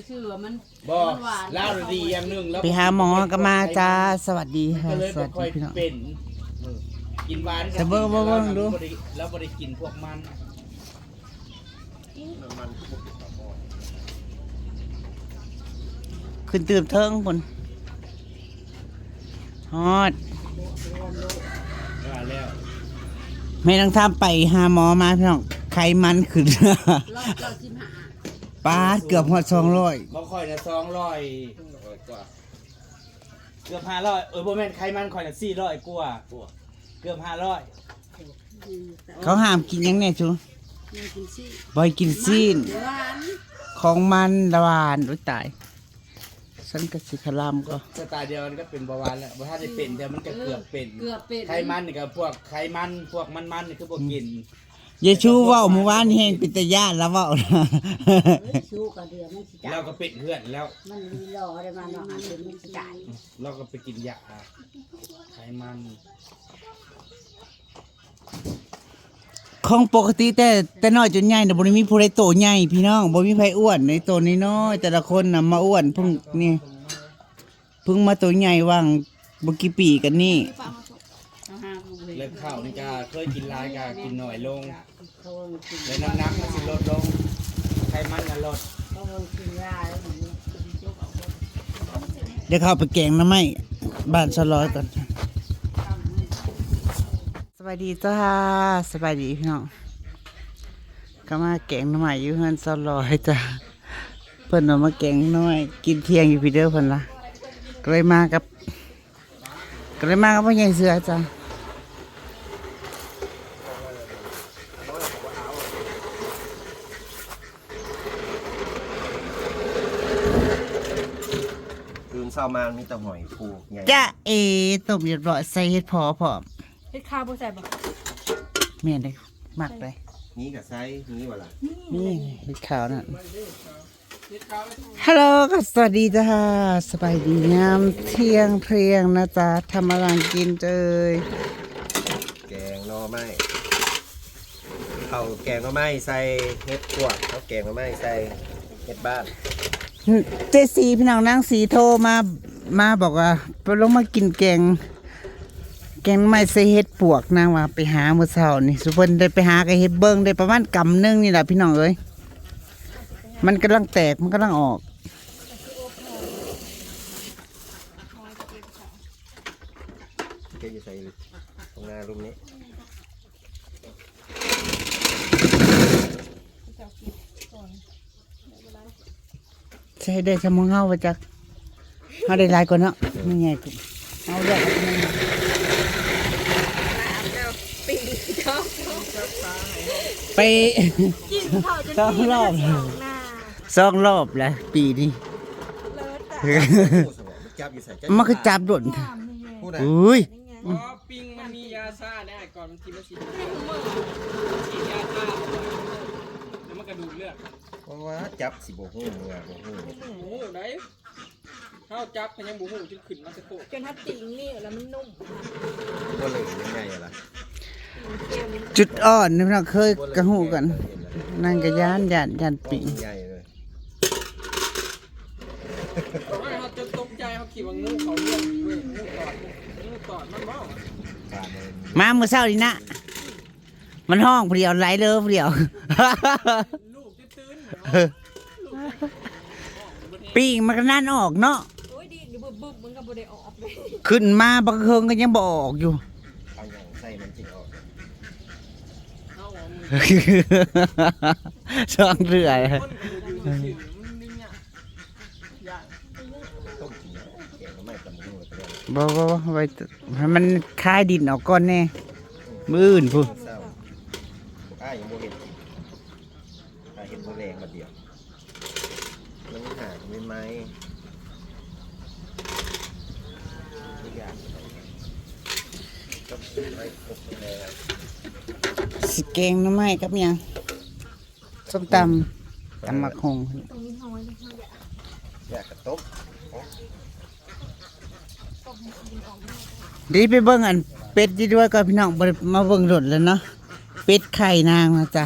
ຄືວ່າມັນ ບໍ່ ມັນຫວານ ລາວດີຢ່າງໜຶ່ງ ລາວ ໄປຫາໝໍກໍມາຈ້າ. ສະຫວັດດີ ມັນກໍເລີຍ ສະຫວັດດີ ບໍ່ຄ່ອຍ ພີ່ນ້ອງ ເປັນ ເອີ ກິນຫວານ ແຕ່ເບິ່ງ ເບິ່ງ ເບິ່ງດູ ລາວບໍ່ໄດ້ ລາວບໍ່ໄດ້ກິນພວກມັນ. ຂຶ້ນຕື່ມເທິງພຸ້ນ ຮອດ ວ່າແລ້ວ ແມ່ນາງທຳໄປຫາໝໍມາ ພີ່ນ້ອງ ໄຂມັນຂຶ້ນ ຮ້ອຍເກົ້າສິບຫ້າ ປາດ ເກືອບຮອດສອງຮ້ອຍ ຂອງຂ້ອຍນະສອງຮ້ອຍກວ່າ ເກືອບຫ້າຮ້ອຍ ເອີ ບໍ່ແມ່ນ ໄຂມັນຂ້ອຍນະສີ່ຮ້ອຍກວ່າ ເກືອບຫ້າຮ້ອຍ. ເຂົາຫ້າມກິນຫຍັງແດ່ຊູ? ບໍ່ໃຫ້ກິນຊີ້ນ ບໍ່ໃຫ້ກິນຊີ້ນ ມັນຫວານ ຂອງມັນລະຫວານ. ໂອ້ຍຕາຍ ຊັ້ນກໍຊິຄະລຳກໍ ສະໄຕລ໌ດຽວກັນກັບເປັນເບົາຫວານແຫຼະ ບໍ່ທັນໄດ້ເປັນ ແຕ່ມັນກໍເກືອບເປັນ ເອີ ເກືອບເປັນ ໄຂມັນນີ້ກໍພວກໄຂມັນ ພວກມັນໆ ນີ້ຄືບໍ່ກິນ ອືມ ຢາຍຊູເວົ້າມື້ວານນີ້ແຮງເປັນຕາຢ້ານລາວເວົ້ານະ ເອີຍ ຊູກໍດຽວມັນຊິຕາຍ ລາວກໍເປັນເຮືອນແລ້ວ ມັນມີລໍໄດ້ມາເນາະ ອາດເປັນມັນຊິຕາຍ ລາວກໍໄປກິນຢາໄຂມັນ. ຂອງປົກກະຕິແຕ່ ແຕ່ນ້ອຍຈົນໃຫຍ່ນະ ບໍ່ໄດ້ມີຜູ້ໃດໂຕໃຫຍ່ພີ່ນ້ອງ ບໍ່ມີໃຜອ້ວນໃນໂຕນ້ອຍໆ ແຕ່ລະຄົນນະມາອ້ວນ ເພິ່ງນີ້ ເພິ່ງມາໂຕໃຫຍ່ຫວ່າງບໍ່ກີ່ປີກັນນີ້. ແລ້ວເຂົ້ານີ້ກະເຄີຍກິນຫຼາຍກະກິນໜ້ອຍລົງ ແລ້ວນ້ຳໜັກມັນຊິລົດລົງ ໄຂມັນນະລົດ. ດຽວເຂົ້າໄປແກງໜໍ່ໄມ້ບ້ານສາວລອຍກ່ອນ. ສະບາຍດີຈ້າ ສະບາຍດີພີ່ນ້ອງ ກໍມາແກງໜໍ່ໄມ້ຢູ່ເຮືອນສາວລອຍຈ້າ. ເພິ່ນວ່າມາແກງໜໍ່ໄມ້ກິນທ່ຽງຢູ່ພີ້ເດີເພິ່ນລະ ກໍເລີຍມາກັບ ກໍເລີຍມາກັບພໍ່ໃຫຍ່ເສືອຈ້າ. ຕື່ນເຊົ້າມາມີແຕ່ຫອຍພູໃຫຍ່ ຈະເອ ຕົ້ມຮຽບຮ້ອຍ ໃສ່ເຫັດເຜາະພ້ອມ. ເຫັດຂາວບໍ່ໃສ່ບໍ່? ແມ່ນເດ້ ມັກເດ້. ມີກໍໃສ່ ມີບໍ່ລະ? ມີ ເຫັດຂາວນັ້ນ. ຮາໂລ ກໍສະຫວັດດີຈ້າ ສະບາຍດີຍາມທ່ຽງໆນະຈ້າ. ທຳມານັ່ງກິນເອີຍ ແກງໜໍ່ໄມ້ ເຂົາແກງໜໍ່ໄມ້ໃສ່ເຫັດປວກ ເຂົາແກງໜໍ່ໄມ້ໃສ່ເຫັດບ້ານ. ເຈຊີ ພີ່ນ້ອງ ນາງສີໂທມາ ມາບອກວ່າໄປລົງມາກິນແກງ ແກງໜໍ່ໄມ້ໃສ່ເຫັດປວກ ນາງວ່າໄປຫາມື້ເຊົ້ານີ້ ສຸເພິ່ນໄດ້ໄປຫາກໍເຮັດເບິ່ງ ໄດ້ປະມານກຳໜຶ່ງນີ້ລະພີ່ນ້ອງເອີຍ. ມັນກຳລັງແຕກ ມັນກຳລັງອອກ. ເກັບຢູ່ໃສ? ຕາງໜ້າລຸ່ມນີ້. ໃຊ້ໄດ້ຊ່ຳຂອງເຮົາວ່າຈັກ ເຮົາໄດ້ຫຼາຍກວ່າເນາະ ມັນໃຫຍ່ກວ່າ ເຮົາເລືອກເອົາຕົວນັ້ນ. ໄປສອງລອບ ສອງລອບແລ້ວປີນີ້. ມັນຄືຈັບດົນ ອຸ້ຍ. ອໍ ປິງມັນມີຢາຊາໄດ້ ກ່ອນມັນກິນມັນຊິ ມັນສີດຢາຊາ ແລ້ວມັນກະດູດເລືອດ. ເພາະວ່າຈັບຊິບໍ່ຮູ້ເມື່ອບໍ່ຮູ້ ບໍ່ຮູ້ໄດ໋ ເຮົາຈັບກໍຍັງບໍ່ຮູ້ ຈົນຂຶ້ນມາສະໂພກ ຈົນເຮົາຕີງນີ້ແລ້ວມັນນຸ້ມ ບໍ່ເລີຍຍັງໄງລະ. ຈຸດອ່ອນນີ້ພີ່ນ້ອງ ເຄີຍກະຮູ້ກັນ ນາງກະຢ້ານ ຢ້ານ ຢ້ານປິງ. ໂອ້ຍ ເຮົາຈົນຕົກໃຈ ເຮົາຄິດວ່າງູເຂົ້າເຮືອນເວີຍ ງູຕອດ ງູຕອດມັນບໍ່? ມາມື້ເຊົ້ານີ້ນະ ມັນຮ້ອງຜູ້ດຽວ ໄຫຼເລີຜູ້ດຽວ ປີກມັນກະນັ້ນອອກເນາະ. ໂອ້ຍ ດີດຢູ່ບຶບໆ ມັນກະບໍ່ໄດ້ອອກເລີຍ ຂຶ້ນມາບັກເຄິ່ງກະຍັງບໍ່ອອກຢູ່ ເອົາຫຍັງໃສ່ມັນຈຶ່ງອອກ ສອງເທື່ອ. ບໍ່ ບໍ່ ບໍ່ ໄວ້ໃຫ້ມັນຄາຍດິນອອກກ່ອນແນ່ ມື້ອື່ນພຸ້ນ. ອ້າຍຍັງບໍ່ເຮັດກິນ ຖ້າເຮັດມື້ແລງບາດດຽວ ມັນຫາກິນໃໝ່ໆ ອີກຢ່າງ ຊິແກງໜໍ່ໄມ້ກັບຫຍັງ? ສົ້ມຕຳ ຕຳບັກຫຸ່ງ ຢາກກະຕົ້ມ. ດີ ໄປເບິ່ງອັນເປັດຢູ່ດ້ວຍກ່ອນພີ່ນ້ອງ ບໍ່ໄດ້ມາເບິ່ງດົນແລ້ວເນາະ ເປັດໄຂ່ນາງນະຈ໊ະ.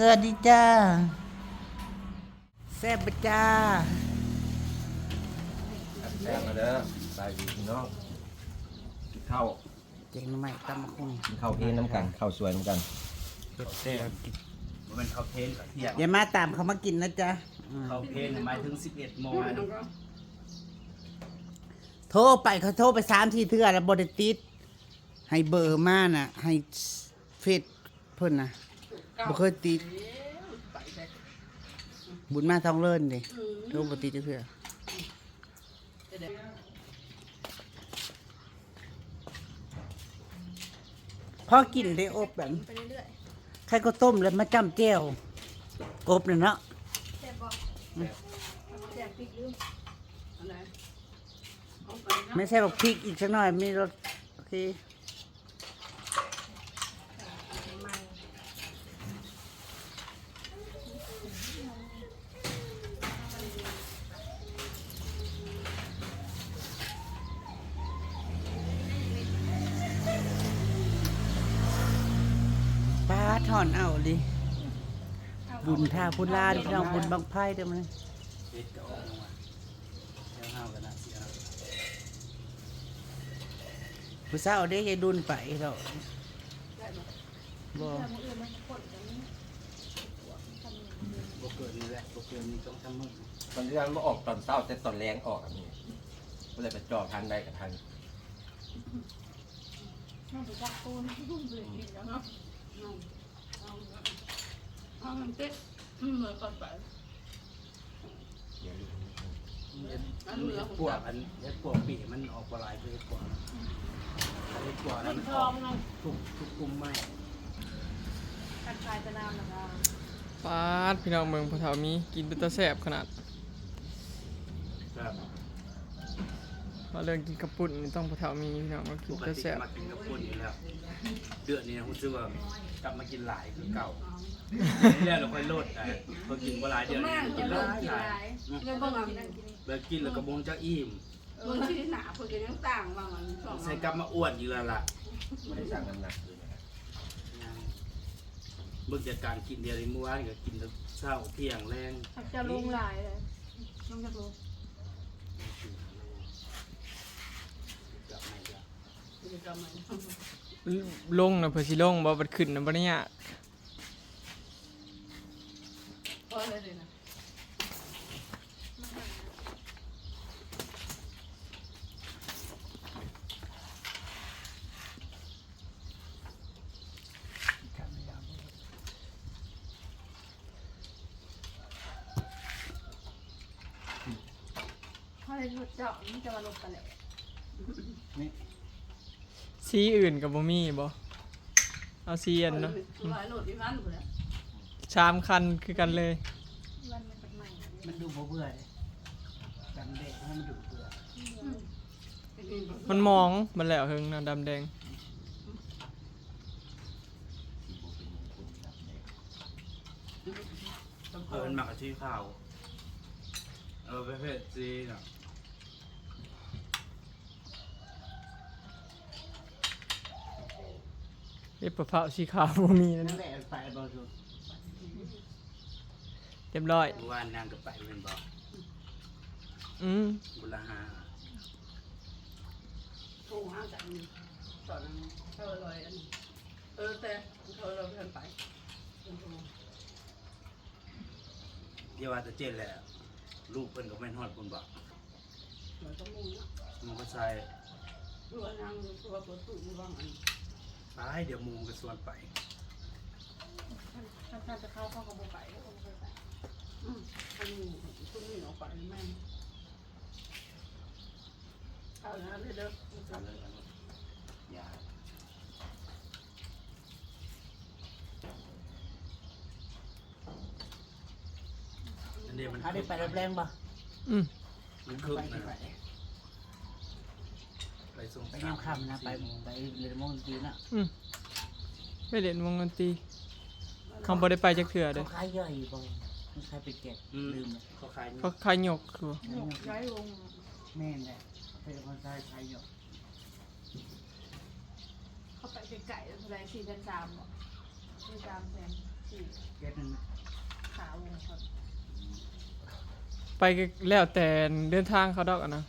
ສະຫວັດດີຈ້າ ແຊບບໍ່ຈ້າ? ແຊບມາເດີ ສະບາຍດີພີ່ນ້ອງ ກິນເຂົ້າ ແກງໜໍ່ໄມ້ ຕຳບັກຫຸ່ງ ກິນເຂົ້າເພນນຳກັນ ເຂົ້າສວຍນຳກັນ ແຊບ ບໍ່ແມ່ນເຂົ້າເພນ ເຂົ້າທ່ຽງ ຢ່າມາຕາມເຂົາມາກິນນະຈ໊ະ ອືມ ເຂົ້າເພນໝາຍເຖິງສິບເອັດໂມງ ໂທໄປ ເຂົາໂທໄປສາມສີ່ເທື່ອແລ້ວບໍ່ໄດ້ຕິດ ໃຫ້ເບີມານະ ໃຫ້ເຟສເພິ່ນນະ ບໍ່ເຄີຍຕິດ ບຸນມາທອງເລີນເດ້ ອືມ ໂທບໍ່ຕິດຈັກເທື່ອ ພໍກິນໄດ້ອົບແບບ ໄປເລື້ອຍໆ ໄຂ່ກໍຕົ້ມແລ້ວມາຈ້ຳແຈ່ວ ກົບນະເນາະ ແຊບບໍ່? ອືມ ແຊບ ແຊບ ພລິກຢູ່ ອັນໃດ? ແມ່ໃສ່ບັກພິກອີກຈັກໜ້ອຍ ມີລົດ ໂອເຄ ປາດ ຮ້ອນເອົ້າອີ່ຫຼີ ບຸນຖ້າພຸ້ນລາເດີພີ່ນ້ອງ ບຸນບັ້ງໄຟເດີມື້ນີ້ ເຮັດກໍອອກມາ ແຖວເຮົາກໍໜ້າຊິເອົາ ຜູ້ສາວເດ້ ຍາຍດຸນໄປແລ້ວ ໄດ້ບໍ່? ບໍ່ ມື້ອື່ນມັນຄົນກັນ ບໍ່ເກີນນີ້ແຫຼະ ບໍ່ເກີນນີ້ສອງສາມມື້ ບາງເທື່ອມັນບໍ່ອອກຕອນເຊົ້າ ແຕ່ຕອນແລງອອກ ອັນນີ້ ບໍ່ໄດ້ໄປຈ່ອທາງໃດກໍທັນ ມັນໄປຈັບໂຕນ ບໍ່ໄດ້ກິນແລ້ວເນາະ ເອົາ ເອົາ ເອົາເຕັດ ເມືອກ່ອນໄປ. ເຮັດ ເຮັດປວກ ອັນ ເຮັດປວກປີມັນອອກບໍ່ຫຼາຍຄືເຮັດປວກ ເຮັດປວກນັ້ນມັນອອກທຸກ ທຸກກຸ່ມໄມ້ ຄັນຂາຍແຕ່ນ້ຳນະກະ ປາດ ພີ່ນ້ອງເບິ່ງ ພໍ່ເຖົ້າມີ ກິນເປັນຕາແຊບຂະໜາດ ແຊບ ວ່າເລື່ອງກິນເຂົ້າປຸ້ນນີ້ຕ້ອງພໍ່ເຖົ້າມີ ພີ່ນ້ອງ ກິນເປັນຕາແຊບ ກິນເຂົ້າປຸ້ນຢູ່ແລ້ວ ເດືອນນີ້ຮູ້ສຶກວ່າກັບມາກິນຫຼາຍຄືເກົ່າ ແລ້ວລະຄ່ອຍລົດໄດ໋ ເພາະກິນບໍ່ຫຼາຍ ດຽວນີ້ກິນຫຼາຍ ກິນຫຼາຍ ອືມ ແລ້ວເບິ່ງເອົາ ແລ້ວກິນແລ້ວກໍບໍ່ຮູ້ຈັກອີ່ມ ເອີ ເບິ່ງທີ່ໜ້າເພິ່ນກໍຍັງຕ່າງວ່າມັນ ໃສ່ກັບມາອ້ວນອີກແລ້ວລະ ບໍ່ໄດ້ຊັ່ງນ້ຳໜັກຄືນະ ຍັງ ເບິ່ງຈາກການກິນດຽວນີ້ ມື້ວານກໍກິນແຕ່ເຊົ້າ ທ່ຽງ ແລງ ເຈົ້າລົງຫຼາຍເລີຍ ລົງຈັກໂລ? ລົງນະ ເພິ່ນຊິລົງບໍ່ ບັດຂຶ້ນນະບໍ່ໄດ້ຍາກ ພໍແລ້ວເດນະ ເຮົາເຮັດລົດເຈົ້າ ມີແຕ່ວ່າລົດກະແຫຼະ ນີ້ ສີອື່ນກໍບໍ່ມີບໍ່? ເອົາສີອັນເນາະ ຫຼາຍໂລດອີກອັນພຸ້ນແຫຼະ ສາມຄັນຄືກັນເລີຍ ມັນດູບໍ່ເບື່ອເດ້ ກັນແດດໃຫ້ມັນດູເບື່ອ ອືມ ມັນໝອງ ມັນແລ້ວເຫິງນະ ດຳແດງ ເພິ່ນມັກສີຂາວ ເອີ ປະເພດສີນະ ເອັດປະເພົາສີຂາວບໍ່ມີນັ້ນ ນັ້ນແຫຼະ ໄປບໍ່ສຸດ ຮຽບຮ້ອຍ ມື້ວານນາງກໍໄປແມ່ນບໍ່? ອືມ ບຸນລະຫາ ໂທຫາກັນ ຕອນນັ້ນເຂົາລອຍອັນ ເອີ ແຕ່ເຂົາລອຍບໍ່ທັນໄປ ເພິ່ນໂທ ຢ່າວ່າແຕ່ເຈັນແຫຼະ ລູກເພິ່ນກໍແມ່ນຮອດພຸ້ນບໍ? ມັນກໍມຸງເນາະ ມັນກໍໃສ່ ຄືວ່ານາງ ຄືວ່າເປີດຕູ້ຢູ່ວ່າງອັນ ໄປ ດຽວໝູ່ມັນກໍຊວນໄປ ຄັນ ຄັນ ຄັນແຕ່ເຂົາ ເຂົາກໍບໍ່ໄປ ເຂົາບໍ່ເຄີຍໄປ ອືມ ຄັນໝູ່ຊຸມນີ້ອອກໄປແມ່ນ ເອົາເລີຍເດີ ເອົາເລີຍ ເອົາເລີຍ ຢ່າ ອັນນີ້ມັນ ເຮົາໄດ້ໄປແລ້ວແລງບໍ່? ອືມ ມັນຄືບ ໄປ ໄປ ໄປສົ່ງ ໄປຍາມຄ່ຳນະ ໄປ ໄປຫຼິ້ນວົງດົນຕີນະ ອືມ ໄປຫຼິ້ນວົງດົນຕີ ເຮົາບໍ່ໄດ້ໄປຈັກເທື່ອເດ້ ເຂົາຂາຍຍ່ອຍບໍ່? ມັນຂາຍເປັນແກັດ ອືມ ລືມ ເຂົາຂາຍ ເຂົາຂາຍຍົກຄື ຍົກຍ້າຍວົງ ແມ່ນແຫຼະ ເປັນຄົນຂາຍ ຂາຍຍົກ ເຂົາໄປໄກໆ ເທົ່າໃດ ສີ່ແສນສາມບໍ? ສີ່ ສາມແສນ ຂາວົງເຂົາ ໄປກໍແລ້ວແຕ່ເດີນທາງເຂົາດອກ ອັນນະ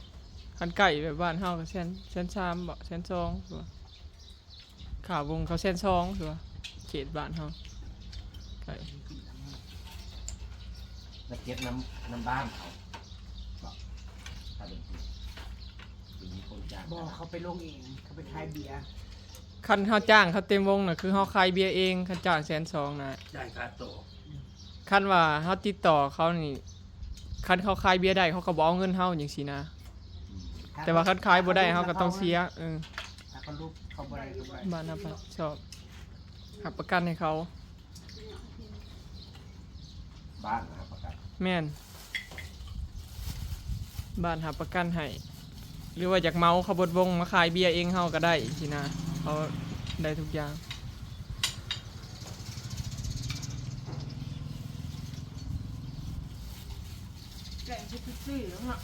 ຄັນໃກ້ແບບບ້ານເຮົາກໍແສນ ແສນສາມບໍ ແສນສອງ ຫຼືວ່າ ຂາວົງເຂົາແສນສອງ ຄືວ່າເຂດບ້ານເຮົາ ໄກ ແລ້ວເກັບນຳ ນຳບ້ານເຂົາບໍ? ຖ້າເປັນ ເປັນຄົນຈ້າງ ບໍ່ ເຂົາໄປລົງເອງ ເຂົາໄປຂາຍເບຍ. ຄັນເຮົາຈ້າງເຂົາເຕັມວົງນະ ຄືເຮົາຂາຍເບຍເອງ ຄັນຈ້າງແສນສອງນະ ຈ່າຍຄ່າໂຕ. ຄັນວ່າເຮົາຕິດຕໍ່ເຂົານີ້ ຄັນເຂົາຂາຍເບຍໄດ້ ເຂົາກໍບໍ່ເອົາເງິນເຮົາຈັ່ງຊີ້ນະ ອືມ ແຕ່ວ່າຄັນຂາຍບໍ່ໄດ້ ເຮົາກໍຕ້ອງເສຍ ເອີ ຖ້າເຂົາຫຼຸດ ເຂົາບໍ່ໄດ້ກໍບໍ່ໄດ້ ບ້ານຮັບຜິດຊອບ ຮັບປະກັນໃຫ້ເຂົາ ບ້ານຮັບປະກັນ ແມ່ນ ບ້ານຮັບປະກັນໃຫ້ ຫຼືວ່າຢາກເໝົາເຂົາເບິດວົງມາຂາຍເບຍເອງເຮົາກໍໄດ້ຊີ້ນະ ເຂົາໄດ້ທຸກຢ່າງ. ແກງຄືຊີ້ແລ້ວເນາະ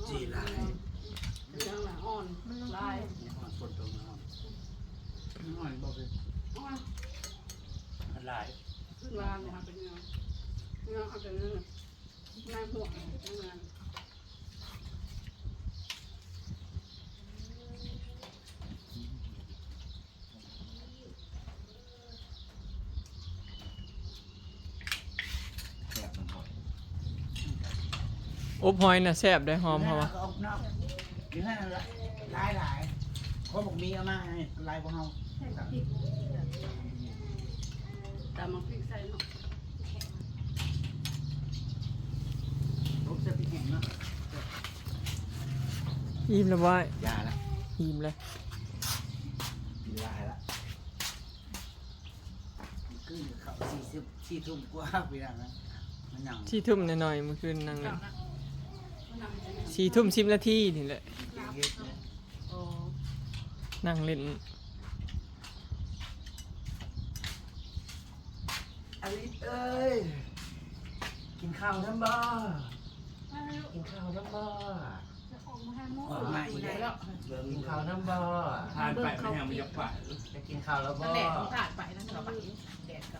ຈີ່ຫຼາຍ ເປັນຫຍັງລະ ອ່ອນ ມັນລາຍ ອ່ອນ ຝົນຕົກ ອ່ອນ ອ່ອນບໍ່ເປັນ ອ່ອນ ມັນຫຼາຍ ຂຶ້ນວ່າເນາະ ເປັນຫຍັງ ເນາະ ເອົາແຕ່ນັ້ນນະ ນາຍພວກນັ້ນ ແຊບ ນ້ຳຫອຍ ອົບຫອຍນະແຊບເດ້ ຫອມເຮົາວ່າ ຢູ່ໃນນັ້ນລະ ຫຼາຍໆ ເຂົາບອກມີເອົາມາໃຫ້ຫຼາຍກວ່າເຮົາ ຕຳບັກພິກໃສ່ເນາະ ອົບໃສ່ພິກແຫ້ງເນາະ ອີ່ມແລ້ວບໍ່ອ້າຍ? ຢ່າລະ ອີ່ມແລ້ວ ກິນຫຼາຍລະ. ມື້ຄືນເຂົ້າສີ່ສິບ ສີ່ທຸ່ມກວ່າ ພີ່ນ້ອງເອີຍ ມັນຍັງ ສີ່ທຸ່ມໜ້ອຍໆ ມື້ຄືນນັ່ງເຫຼັ້ນ ສີ່ທຸ່ມສິບນາທີນີ້ແຫຼະ ນັ່ງເຫຼັ້ນ. ອາລິດເອີຍ ກິນເຂົ້ານຳບໍ່? ກິນເຂົ້ານຳບໍ່? ອອກມາອີກແລ້ວ ກິນເຂົ້ານຳບໍ່? ຜ່ານໄປມັນຍັງບໍ່ຢາກໄປ ຈະກິນເຂົ້າແລ້ວບໍ່? ມັນແດດ ມັນຜ່ານໄປ ມັນກໍໄປ ແດດກໍ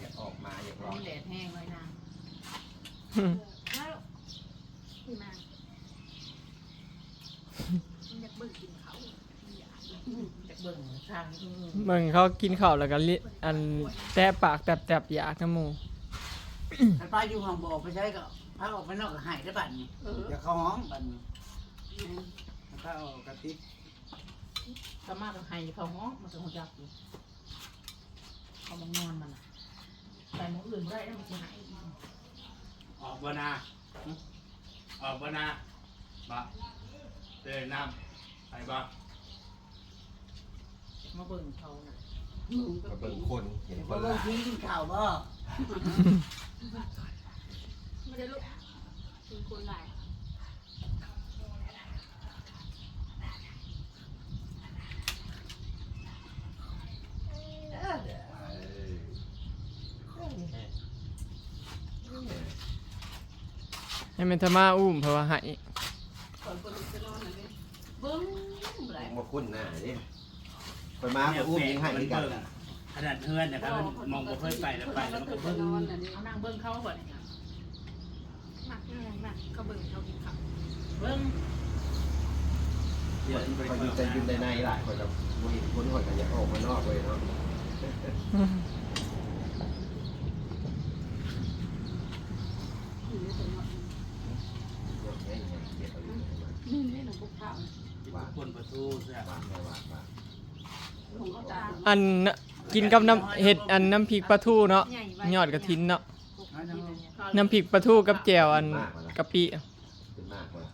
ຢາກອອກມາ ຢາກລອງ ແດດແຮງເລີຍນາງ ແລ້ວ ຢາກເບິ່ງກິນເຂົ້າ ຢາກເບິ່ງທາງ ເບິ່ງເຂົາກິນເຂົ້າແລ້ວກໍລິ ອັນ ແຕະປາກແຕບໆ ຢາກນຳໝູ່ ຄັນປ້າຢູ່ຫ້ອງບໍ່ອອກໄປໃສກໍ ພາອອກໄປນອກກໍໄຫ້ໄດ້ບັດນີ້ ເອີ ຢາກເຂົ້າຫ້ອງບັດນີ້ ແມ່ນ ພາອອກກະຕິດ ກໍມາກໍໄຫ້ເຂົ້າຫ້ອງ ມັນກໍຮູ້ຈັກຢູ່ ເຂົ້າຫ້ອງນອນມັນນະ ໄປໝ່ອງອື່ນບໍ່ໄດ້ ມັນຊິໄຫ້ອີກ ອອກບໍ່ນາ? ຫຶ? ອອກບໍ່ນາ? ບໍ່ ເດີນນຳ ໄປບໍ່? ມາເບິ່ງເຂົານະ ມາເບິ່ງຄົນ ເຫັນຄົນຫຼາຍ ກິນເຂົ້າບໍ່? ມາເດີລູກ ກິນຄົນຫຼາຍ. ໃຫ້ແມ່ນທຳມາອຸ້ມ ເພາະວ່າໄຫ້ ເບິ່ງບໍ່ໄດ້ ບໍ່ຄຸ້ນໜ້າເດ້ ຂ້ອຍມາຂ້ອຍອຸ້ມຍັງໄຫ້ຄືກັນລະ ຂະໜາດເຮືອນນະ ຄັນໝ່ອງບໍ່ເຄີຍໄປລະໄປ ແລ້ວມັນກໍເບິ່ງ ເອົານັ່ງເບິ່ງເຂົາບໍ່ນີ້ ມັກ ມັກ ມັກ ເຂົາເບິ່ງເຂົາກິນເຂົ້າ ເບິ່ງ ຂ້ອຍຢູ່ແຕ່ຢູ່ໃນໆຫຼາຍ ຂ້ອຍກໍບໍ່ເຫັນຄົນ ຂ້ອຍກໍຢາກອອກມານອກເລີຍເນາະ ຄົນປະຕູແຊບ ອັນ ກິນກັບນ້ຳ ເຮັດອັນນ້ຳພລິກປາທູເນາະ ຍອດກະຖິນເນາະ ນ້ຳພລິກປາທູກັບແຈ່ວອັນກະປິ ເປັນໝາກບໍ່ລະ?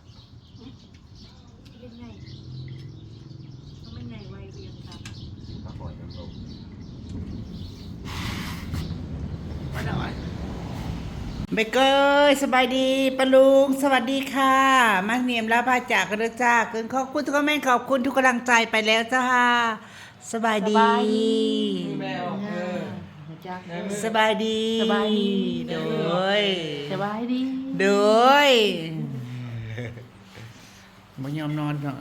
ເປັນໄງ? ມັນໃຫຍ່ໄວວຽງຕາມ ແມ່ເກີຍ ສະບາຍດີປ້າລຸງ ສະຫວັດດີຄ່ະ ມານຽມລາພາຈາກກັນເດີຈ້າ ເກີນຂອບຄຸນທຸກຄອມເມັນ ຂອບຄຸນທຸກກຳລັງໃຈ ໄປແລ້ວຈ້າ. ສະບາຍດີ ສະບາຍດີ ສະບາຍດີ ສະບາຍດີ ໂດຍ ສະບາຍດີ ໂດຍ ບໍ່ຍອມນອນເນາະ